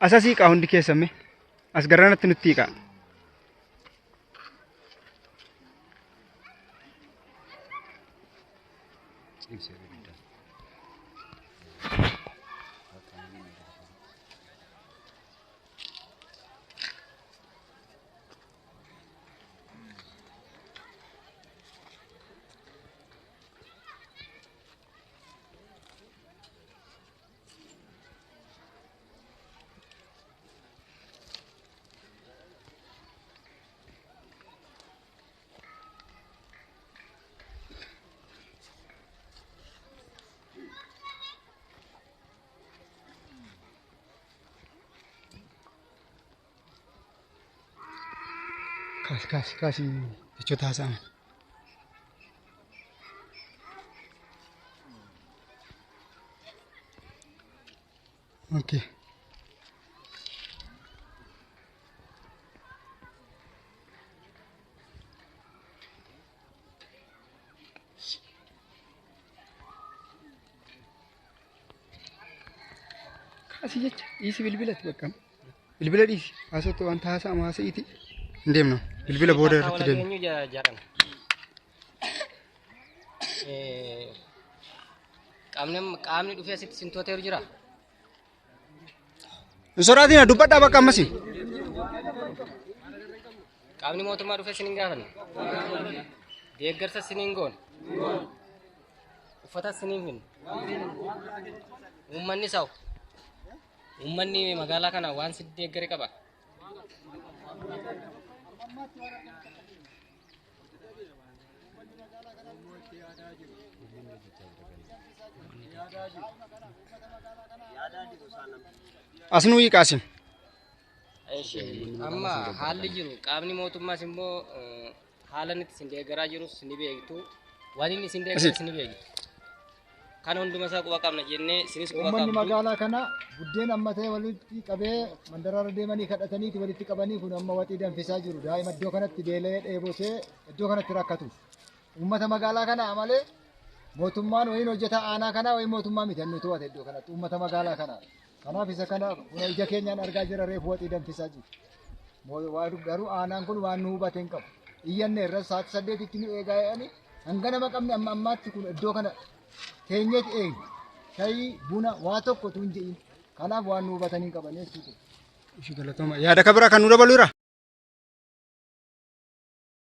As asii qaa hundi keessan mee. As garanatti nutti hiiqaa. Kaasi kaasi kaasi jechoota haasa'aman. Okay. Kaasi jecha dhiisi bilbilatti bakka. Bilbila dhiisi haasa'u wanta haasa'amu haasa'iiti. Hin deemnu. Bilbila booda irratti deemna. Eenyu jedhan. Qaamni dhufee asitti sin to'ateeru jira. Hin sodaatina dubbadhaa bakka ammasii. Qaamni mootummaa dhufee sin hin gaafanne. Deeggarsa sin hin goone. Uffata sin hin finne. Uummanni sa'u. Uummanni magaalaa kana waan si deeggare qaba. As nuu hiiqaasin. Amma haalli jiru qaamni mootummaas immoo haala inni isin deeggaraa jirus ni beektu. Waan inni isin deeggaras ni beektu. Kan hunduma isaa quba qabna jennee isinis quba Uummanni qabdu. magaalaa kana buddeen amma ta'e walitti qabee mandaraarra deemanii kadhataniiti walitti qabanii kun amma waxii danfisaa jiru. Daa'ima iddoo kanatti beela'ee dheebotee iddoo kanatti rakkatu. Uummata magaalaa kana malee mootummaan wayiin hojjetaa aanaa kanaa wayiin mootummaa miti nu to'ate iddoo kanatti uummata magaalaa kana. Kanaaf isa kana kun ija keenyaan argaa jira reefu waxii danfisaa jiru. Garuu aanaan kun waan nu hubate hin qabu. Iyyanne irra sa'aatii 8tti nu eegaa jedhanii hanga nama qabne amma ammaatti kun iddoo kana teenyeeti eegna. Shayii buna waa tokko utuu hin jedhin. Kanaaf waan nu hubatanii hin qaban jechuudha. Ishii galatooma. Yaada ka biraa kan nu dabalu jira?